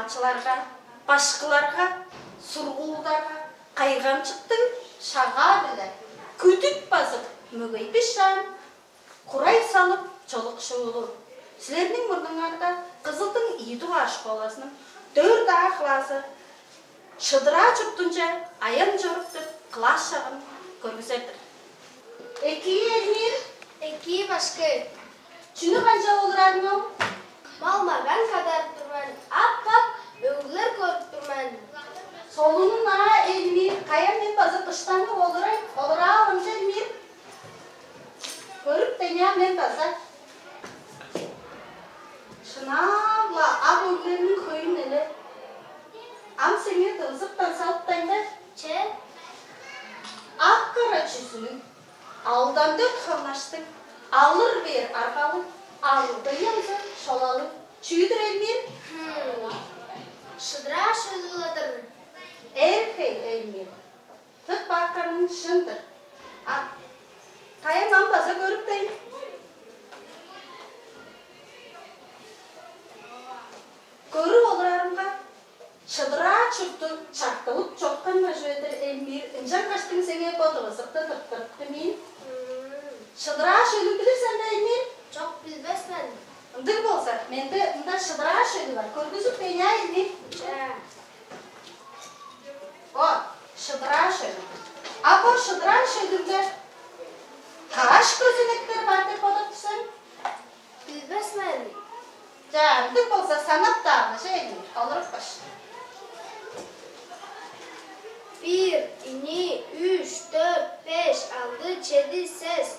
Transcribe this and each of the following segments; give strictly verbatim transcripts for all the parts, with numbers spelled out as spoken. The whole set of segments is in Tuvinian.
Ачыларга, башкыларга, сургуулдарга кайгамчыктыг шагаа-биле күдүк базып, мөгей бишаан курай салып чолукшуулу. Силерниң мурнуңарда Кызылдың ийи дугаар школазының дөрт А клазы шыдыраа чуртунче аян чорук деп класс шагын көргүзер-дир. Экии, Элмир. Экии, башкы. Чүнү канчап олурарың ол? Мал-маган кадарып тур мен, ап-ап өглер көрүп тур мен. Солунун аа, Элмир, каяа мен база дыштанып олурай, олураалым че, Элмир. Көрүп деңнээм мен база. Шынап-ла ак өглерниң хөйүн эле. Ам сеңээ дывызыктан салыптайн бе? Че? Ак-кара чүзүнүң, алдан дөрт хырнаштыг, алыр-бээр аргалыг, алды янзы шолалыг. Чүү-дүр, Элмир? Хм. Шыдыраа шөлү-ла-дыр. Эрхей, Элмир. Тып бааккарың шын-дыр. А каяа, ам база көрүптейн. Көрүп олурарымга, шыдыраа чурту чартылып чоткан-на чүве-дир, Элмир, ынчангаштың сеңээ бо дывызыкты тырттырыптым ийин. Шыдыраа шөлүн билир сен бе, Элмир? Чок, билбес мен. Ындыг болза, менде мында шыдыраа шөлү бар. Көргүзүп бээр, Элмир. Че. Бо шыдыраа шөлү. А бо шыдыраа шөлүнде каш көзенектер бар деп бодап тур сен? Билбес мен. Чаа, ындыг болза, санап-даа алгыжы, Элмир, олурупкаш. Бир, ийи, үш, дөрт, беш, алды, чеди, сес.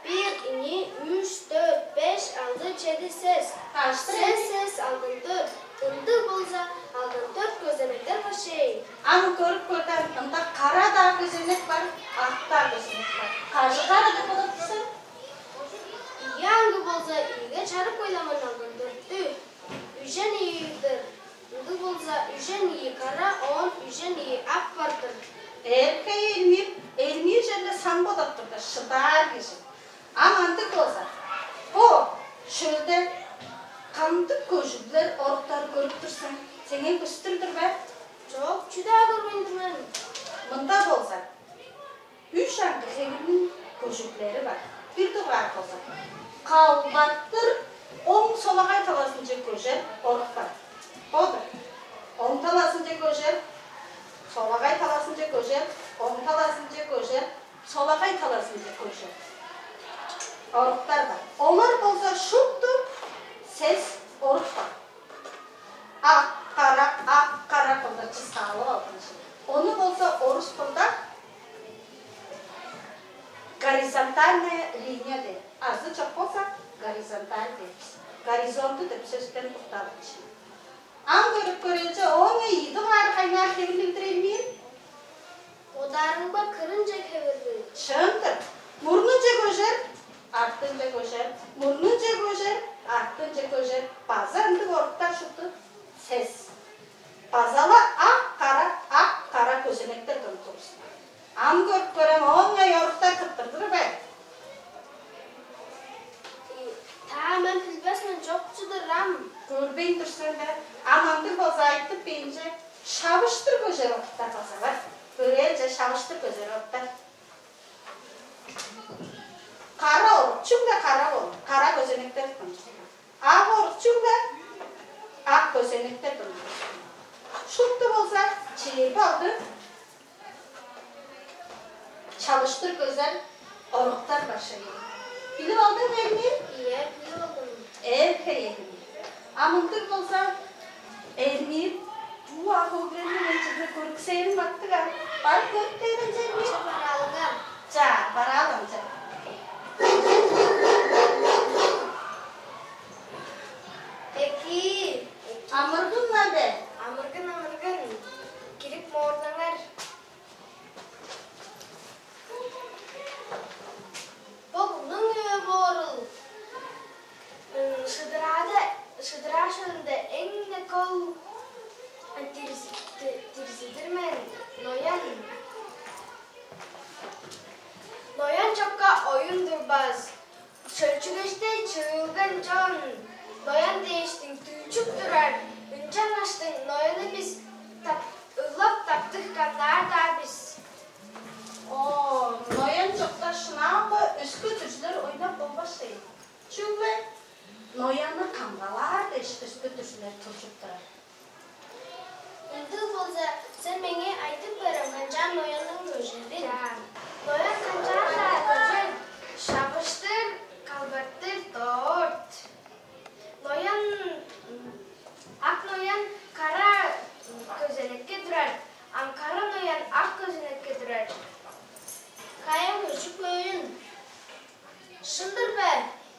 Бир, ийи, үш, дөрт, беш, алды, чеди, сес. Каш-тыр, Элмир? Сес, сес, алдан дөрт. Ындыг болза, алдан дөрт көзенектер бар шей. Ам көрүп көр даан, ында кара-даа көзенек бар, ак-даа көзенек бар. Кажы кара деп бодап тур сен? Ийи аңгы болза, ийиге чарып койламан алдан дөрттү. Үжен ийи-дир. Ындыг болза, үжен ийи кара, оон үжен ийи ак бар-дыр. Эрхей, Элмир, Элмир черле сан бодап турда, шыдаар кижи. Ам ындыг болза, бо шөлде кандыг көжүглер, оруктар көрүп тур сен? Сеңээ көстүр-дүр бе? Чок, чүү-даа көрбейн тур мен. Мында болза, үш аңгы хевирниң көжүглери бар. Бир дугаар болза, калбаттыр, оң солагай талазынче көжер орук бар. Бо-дур. Оң талазынче көжер, солагай талазынче көжер, оң талазынче көжер, солагай талазынче көжер оруктар бар. Олар болза шупту сес орук бар. Ак-кара, ак-кара кылдыр чыскаалып алган чүве. Ону болза орус дылда горизонтальная линия дээр. Азы чок болза горизонталь дээр. Горизонту деп сөстен укталган чүве. Ам көрүп көрээлче, ооң ийи дугаар кайнаар хевирлиг-дир, Элмир? Бодаарымга, кырынче хевирлиг. Шын-дыр. Мурнунче көжер, артынче көжер, мурнунче көжер, артынче көжер. База ындыг оруктар шупту сес. База-ла ак-кара, ак-кара көзенектер тудуп тургузуңар. Ам көрүп көрем, оон ыңай оруктар кыптыр-дыр бе? Та, мен билбес мен, чок чыдыр ам. Көрбейн тур сен бе? Ам ындыг болза, айтып бээринче, шабыштыр көжер оруктар база бар. Көрээлче, шабыштыр көжер оруктар. Кара орук, чүгле кара болур. Кара көзенектер тудуңар. Ак орук, чүгле ак көзенектер тудуңар. Шупту болза, чээрби алды шабыштыр көжер оруктар бар шей. Билип алдың бе, Элмир? Ийе, билип алдым. Эрхей, Элмир. А мындыг болза, Элмир, бо ак өглерни мен чүгле көрүксээрим артык-ар. Барып көрүп кээрем че, Элмир? Чок, бараалыңар. Чаа, бараалым че. Экии. Амыргын-на бе? Амыргын, амыргын. Кирип моорлаңар. Бо кымның үе боорул? М, шыдыраада, шыдыраа шөлүнде эң-не кол дирзи-, ди-, дирзидир мен, ноян. Ноян чокка оюн турбас. Шөлчүгештей чыылган чон Ноян дээштиң дүнчүп турар, ынчангаштың нояны бис тап-, ыглап таптыг каннаар-даа бис. О, ноян чокта шынаан-ла өске дүрзүлер ойнап болбас дейн. Чүгле ноянны камгалаар дээш өске дүрзүлер туржуп турар. Ындыг болза, сен меңээ айтып берем, канчаар ноянның көжерин? Ноян канчаар-даа көжер, шавыштыр, калбартыр, дорт. Ноян, ак ноян кара көзенекке турар, ам кара ноян ак көзенекке турар. Каян көжүп көөрүн? Шын-дыр бе?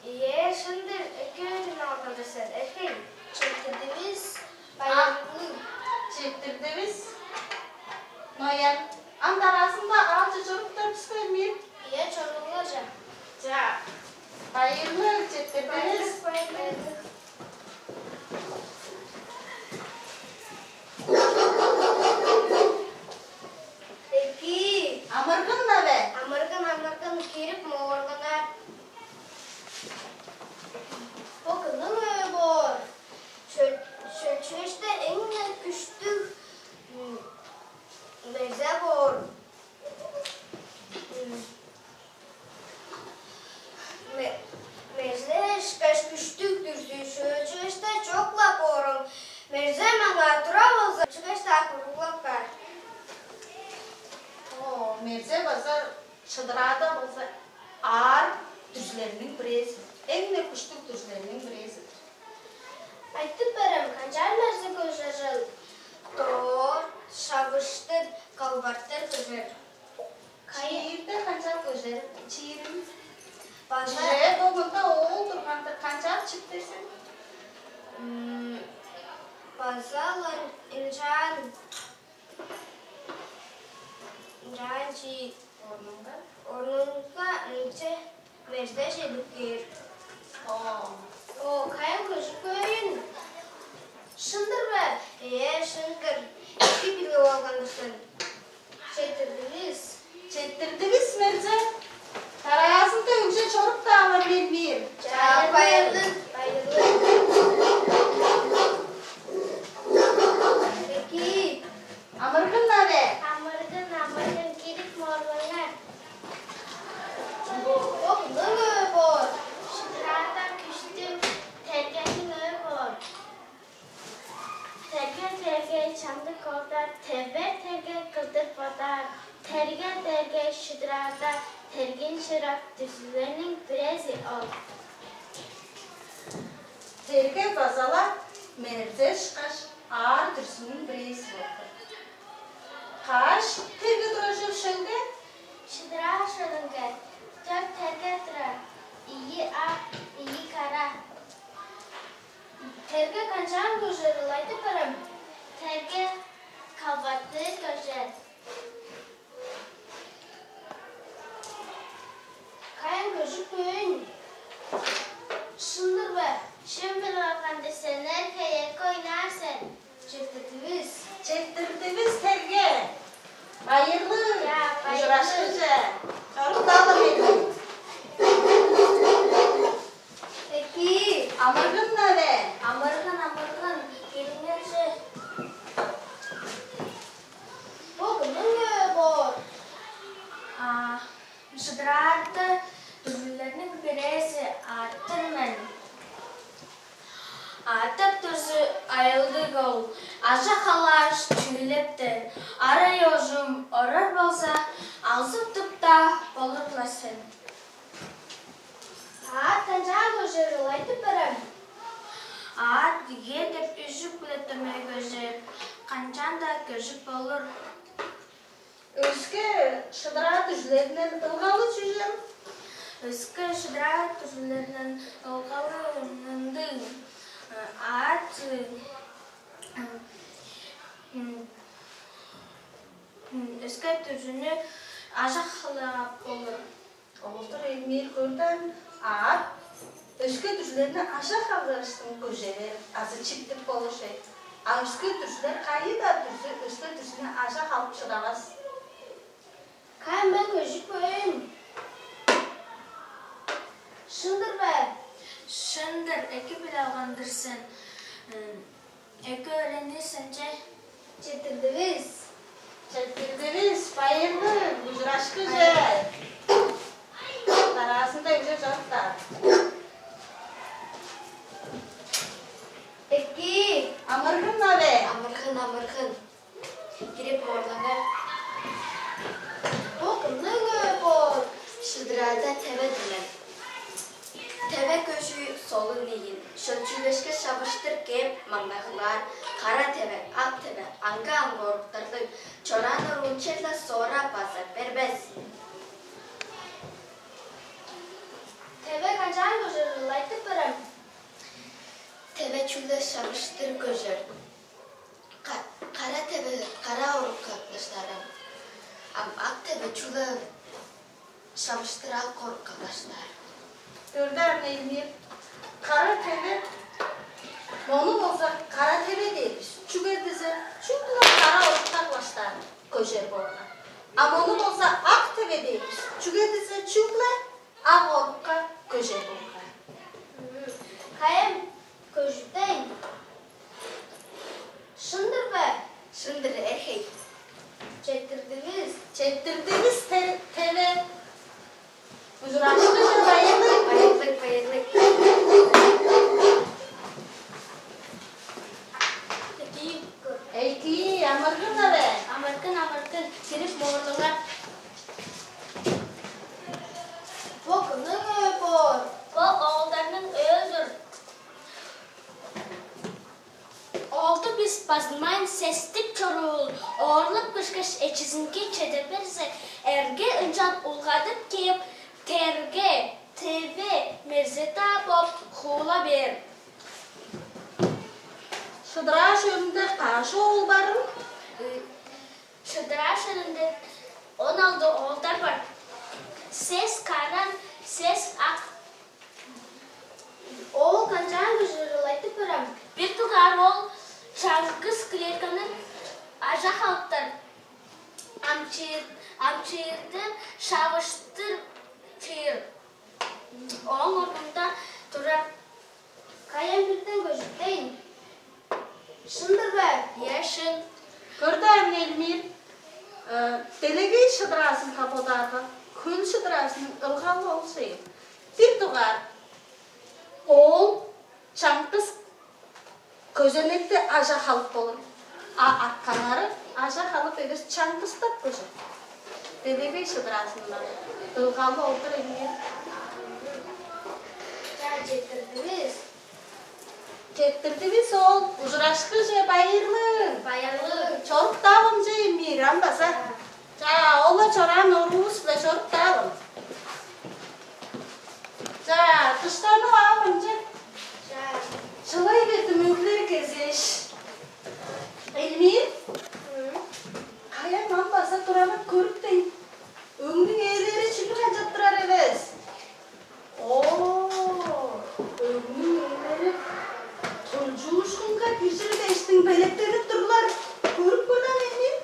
Ийе, шын-дыр. Эки өөрүнү алган-дыр сен, эрхей. Четтирдивис. Байырлыг. Четтирдивис. Ноян, ам дараазында аалче чоруптар бис бе, Эмир? Ийе, чоруңарже. Ча, байырлыг, четтирдивис. Байырлыг. Эки. Амыргын-на бе? Амыргын, амыргын, кирип, мооргаңар. Бо кымның өө боор? Чө-, чө-, чөпшээште эң-не күштүг, м, мерзе боор. М, ме-, мерзе ышкаш күштүг дүрзү чөпшээште чок-ла боор. Мерзе маңаа тура болза, чүгеш-даа куруглап каар. О, мерзе база шыдыраада болза, аар дүрзүлерниң бирээзи, эң-не күштүг дүрзүлерниң бирээзи. Айтып берем, канчаар мерзе көжер чыл? Дорт, шавыштыр, калбартыр көжер. Чиирде канчаар көжер? Чиирин. База чүрээ бо мында оол турганда канчаар чиптер сен? М, база-ла ынчаан. Ынчаан чиир. Орнунга? Орнунга ынча мерзе чедип кээр. О. О, кайын көжүп көөрүн? Шын-дыр бе? Ээ, шын-дыр. Эки билип алган-дыр сен. Четтирдивис. Четтирдивис, мерзе. Дараазында үгже чоруп-даа алыр мен, Мир. Чаа, байырлыг, байырлыг. Эки. Амыргын-на бе? Амыргын, амыргын, кирип морлаңар. Бо кымның өө боор? Шыдыраада күштүг тергениң өө боор. Терге, терге, чамдык колдаар, тевер терге кылдыр бодаар. Терге, терге, шыдыраада тергиин шырак дүрзүлерниң бирээзи ол. Терге база-ла мерзе ышкаш аар дүрзүнүң бирээзи болду. Каш терге турар чүве шөлге? Шыдыраа шөлүнге дөрт терге турар. Ийи ак, ийи кара. Терге канчаар көжер, ылайтып көрем. Терге калбаттыы көжер. Каян көжүп көөн? Шын-дыр бе? Шын билип алган десеңер, хеек ойнаар сен. Четтирдивис. Четтирдивис, терге. Байырлыг. Чаа, байырлыг. Ужурашкыже. Чорукталы мени. Эки. Амыргын-на бе? Амыргын, амыргын. Келиңерже. Бо кымның өө боор? А, шыдыраада дүрзүлерниң бирээзи аът-тыр мен. Аът-тыр дүрзү айылдыг ол, ажа-халааш чүүлептер, арай ожум орар болза, алзып-тып-даа болур-ла сен. Аът канчаар көжер, ылайтып көрем. Аът ийе деп үжүк-биле дөмей көжер, канчаан-даа көжүп болур. Өске шыдыраа дүрзүлеринден ылгалы чүжем? Өске шыдыраа дүрзүлеринден ылгалы ындыг, аът, м, м, өске дүрзүнү ажа-халаап болур. Олур-дур, Эмир, көрден, аът өске дүрзүлерни ажа-халаашкын көжевээр азы чиптип болур чүве. А өске дүрзүлер, кайы-даа дүрзү өске дүрзүнү ажа-халап шыдавас. Кай, мен көжүп көрейн. Шын-дыр бе? Шын-дыр, эки билип алган-дыр сен. Эки өөренир сен че. Четтирдивис. Четтирдивис, байырлыг, ужурашкыже. Дараазында үзе чоруптаар. Эки. Амыргын аве. Амыргын, амыргын. Кирип моорлаңар. Бо кымның өө боор? Шыдыраада теве-дир мен. Теве көжү солун ийин, шөлчүглешке шавыштыр кээп маңнагылаар. Кара теве, ак теве, аңгы-аңгы оруктарлыг, чораан оруун черле соора база бербес. Теве канчаан көжер, ылайтып берем. Теве чүгле шавыштыр көжер. Ка-, кара теве кара орук кылаштаар, ам ак теве чүгле шавыштыр ак орук кылаштаар. Көрдүң бе, Элмир? Кара теве, мону болза кара теве дээр бис. Чүге дизе, чүгле кара орукка кылаштаар көжер болган. А мону болза ак теве дээр бис. Чүге дизе, чүгле ак орукка көжер болган. Каян көжүптейн? Шын-дыр бе? Шын-дыр, эрхей. Четтирдивис. Четтирдивис, те-, теве. Ужурашкыже, байырлыг. Байырлыг, байырлыг. Эки, амыргын аве. Амыргын, амыргын. Кирип моорлаңар. Бо кымның өө боор? Бо оолдарның өө-дүр. Оолду бис базынмайн сестип чоруул, оорлап көшкеш, эчизинге чеде берзе, эрге ынчан улгадып кээп, терге, теве, мерзе-даа боп хуула бээр. Шыдыраа шөлүнде каш оол барыл? Шыдыраа шөлүнде он алды оолдар бар. Сес кара, сес ак. Ол канчаан көжер, ылайтып берем. Бир дугаар ол чаңгыс клетканың ажа-халыптар. Ам чыыр, ам чыырды шавыштыр чыыр. Ооң орнунда турар. Каян бирден көжүптейн? Шын-дыр бе? Ийе, шын. Көрдүң бе, Элмир? Э, делегей шыдыраазынга бодаарга, хөл шыдыраазының ылгалы ол чейин. Бир дугаар, оол чаңгыс көзенекти ажа-халып болур. А артканнары ажа-халып эвес, чаңгыстап көжер. Делегей шыдыраазындан ылгалы ол-дур, Элмир. Чаа, четтирдивис. Четтирдивис ол, ужурашкыже, байырлыг. Байырлыг. Чоруктаалым че, Элмир, ам база. Чаа, ол-ла чораан оруувус-биле чоруктаалым. Чаа, дыштанып алым че. Чаа. Чылай бердим, өглер кезээш. Элмир? М? Каян ам база туранып көрүптейн. Өңнүң ээлери чүнү канчап турар эвес? О, өңнүң ээлери тулчуушкунга киржир дээштиң белеткенип турлар. Көрүп көрдүң бе, Элмир?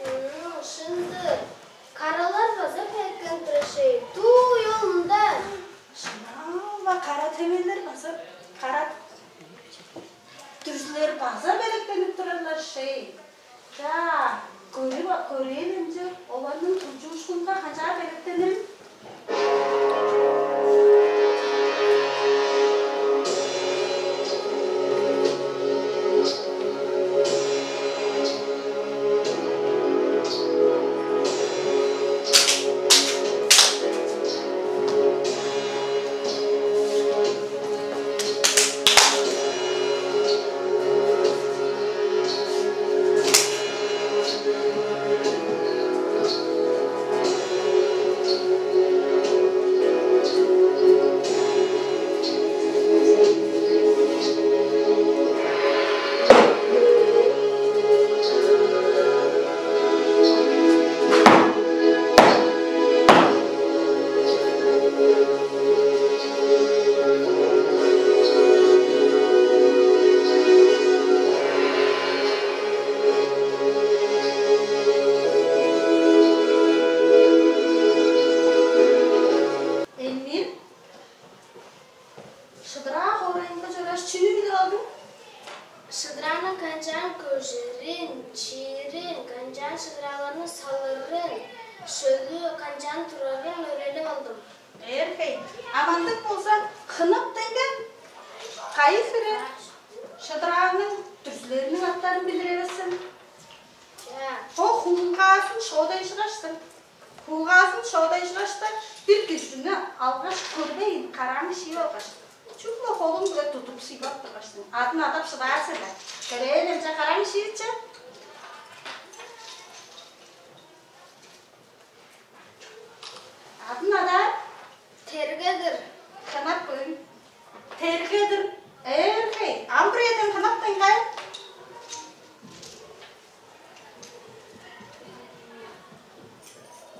М, шын-дыр. Каралар база белеткенип турар шей. Дуй, ол мында. Шынап-ла, кара тевелер база, кара дүрзүлер база белеткенип турарлар шей. Чаа, көрүп, көрээлем че, оларның тулчуушкунга канчаар белеткенирин. Шыдырааның канчаан көжерин, чиирин, канчаан шыдырааларны салырын, шөлү канчаан турарын өөренип алдым. Эрхей, амандык болза, хынап деңге кайы хире шыдырааның дүрзүлериниң аттарын билир эвес сен. Бо хуулгаазын шоодайжыгаштың. Хуулгаазын шоодайжыгашта бир дүрзүнү алгаш көрбейн, караң шиип алгаш, чүгле холуң-биле тудуп сыйлап тургаштың, адын адап шыдаар сен бе? Көрээр эмче караң шиитче. Адын адаар. Тергедир. Хынап көйн. Тергедир. Эрхей, ам бирээден хынап тайгай.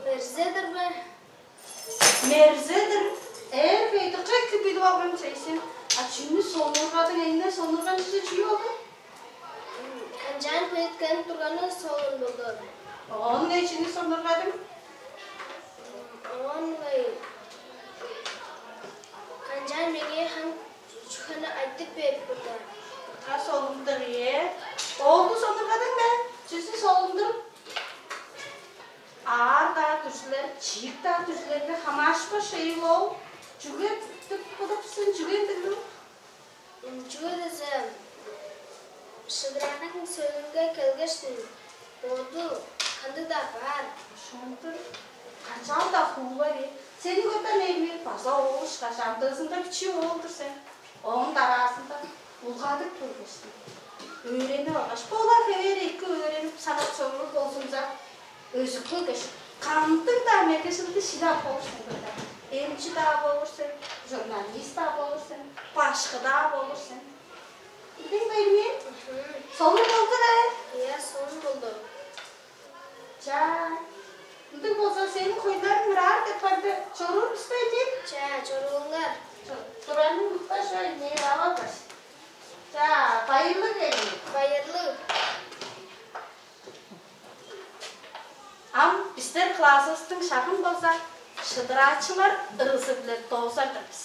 Мерзедир бе? Мерзедир. Эрхей, дыкка эки билип алган чейсиң. А чүнү сонургадың, эңне сонурган чүзү чүү болду? Канчаан белеткенип турганы солун болду. Оон не чүнү сонургадың? Оон ылай. Канчаан меңээ хам чүхени айтып берип турда. Та солундур ие. Оолду сонургадың бе? Чүзү солундур? Аар-даа дүрзүлер, чиик-даа дүрзүлерге хамаашпас шейил ол. Чүге деп кудупсун, чүге ындыглыг? Чүге дезем, шыдырааның сөөлүнге келгештиң, боду кандыг-даа баар. Шундур, канчаал-даа хуулар ээ. Сени көрден эми база оолушкаш, амдыызында бичии оол-дур сен. Ооң дараазында улгадып келгештиң. Өөренип алгаш, бола хевээр эки өөренип, сагат чогур болзумза, өзүп келгеш, кандыг-даа мергежилди шилип ап болур сен, көрден. Эмчи-даа болур сен, журналист-даа болур сен, башкы-даа болур сен. Билдиң бе, Эмин? Сонун болду бе? Ийе, сонун болду. Чаа. Ындыг болза, сениң хойларың ыраар деп барды. Чоруур бис бе, Эмин? Чаа, чоруулуңар. Тураның утпаш ой, не алгаш. Чаа, байырлыг, Эмин. Байырлыг. Ам бистер классывыстың шагын болза, шыдыраачылар ырызы-биле доозар-дыр бис.